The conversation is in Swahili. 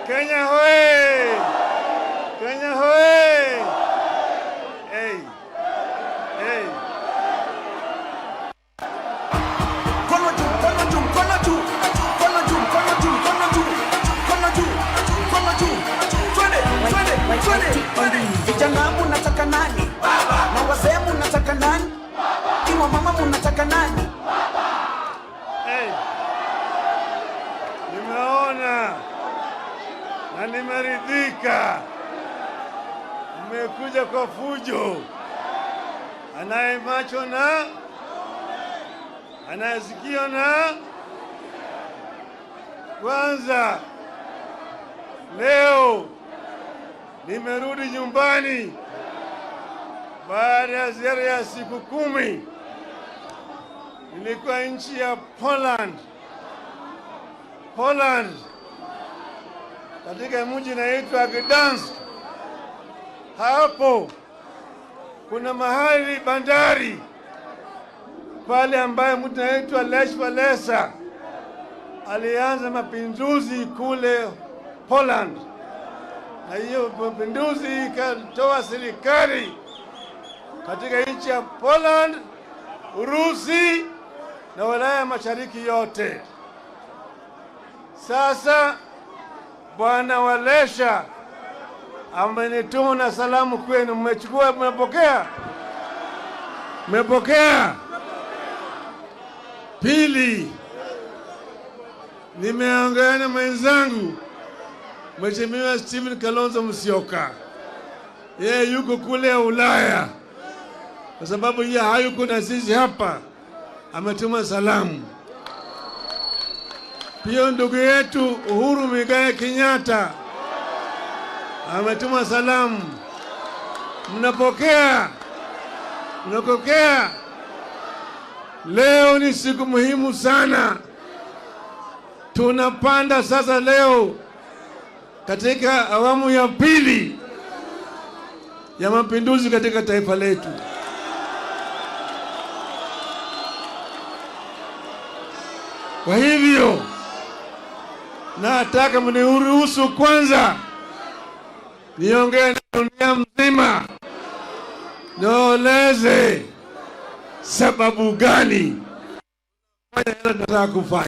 Kenya hoye! Kenya hoye! Hey. Hey. Mkono juu, mkono juu, mkono juu, mkono juu, mkono juu, mkono juu, mkono juu, mkono juu. Twende, twende, twende, twende. Vijana munataka nani? Na wazee munataka nani? Kina mama munataka nani? Hey. Nimeona na nimeridhika. Mmekuja kwa fujo. Anaye macho na anayesikio na kwanza, leo nimerudi nyumbani baada ya ziara ya siku 10. Nilikuwa nchi ya Poland. Poland, katika mji inaitwa Gdansk. Hapo kuna mahali bandari pale ambaye mtu anaitwa Lech Walesa alianza mapinduzi kule Poland, na hiyo mapinduzi ikatoa serikali katika nchi ya Poland, Urusi na Ulaya Mashariki yote. Sasa Bwana Walesa amenituma na salamu kwenu. Mmechukua? Mmepokea? Mmepokea? Pili, nimeongea na mwenzangu Mheshimiwa Stephen Kalonzo Musyoka, yeye yuko kule Ulaya, kwa sababu yeye hayuko na sisi hapa, ametuma salamu. Pia ndugu yetu Uhuru Muigai Kenyatta ametuma salamu. Mnapokea? Mnapokea? Leo ni siku muhimu sana. Tunapanda sasa leo katika awamu ya pili ya mapinduzi katika taifa letu. Kwa hivyo nataka mniruhusu kwanza niongee na dunia mzima, nieleze sababu gani fanya yale tunataka kufanya.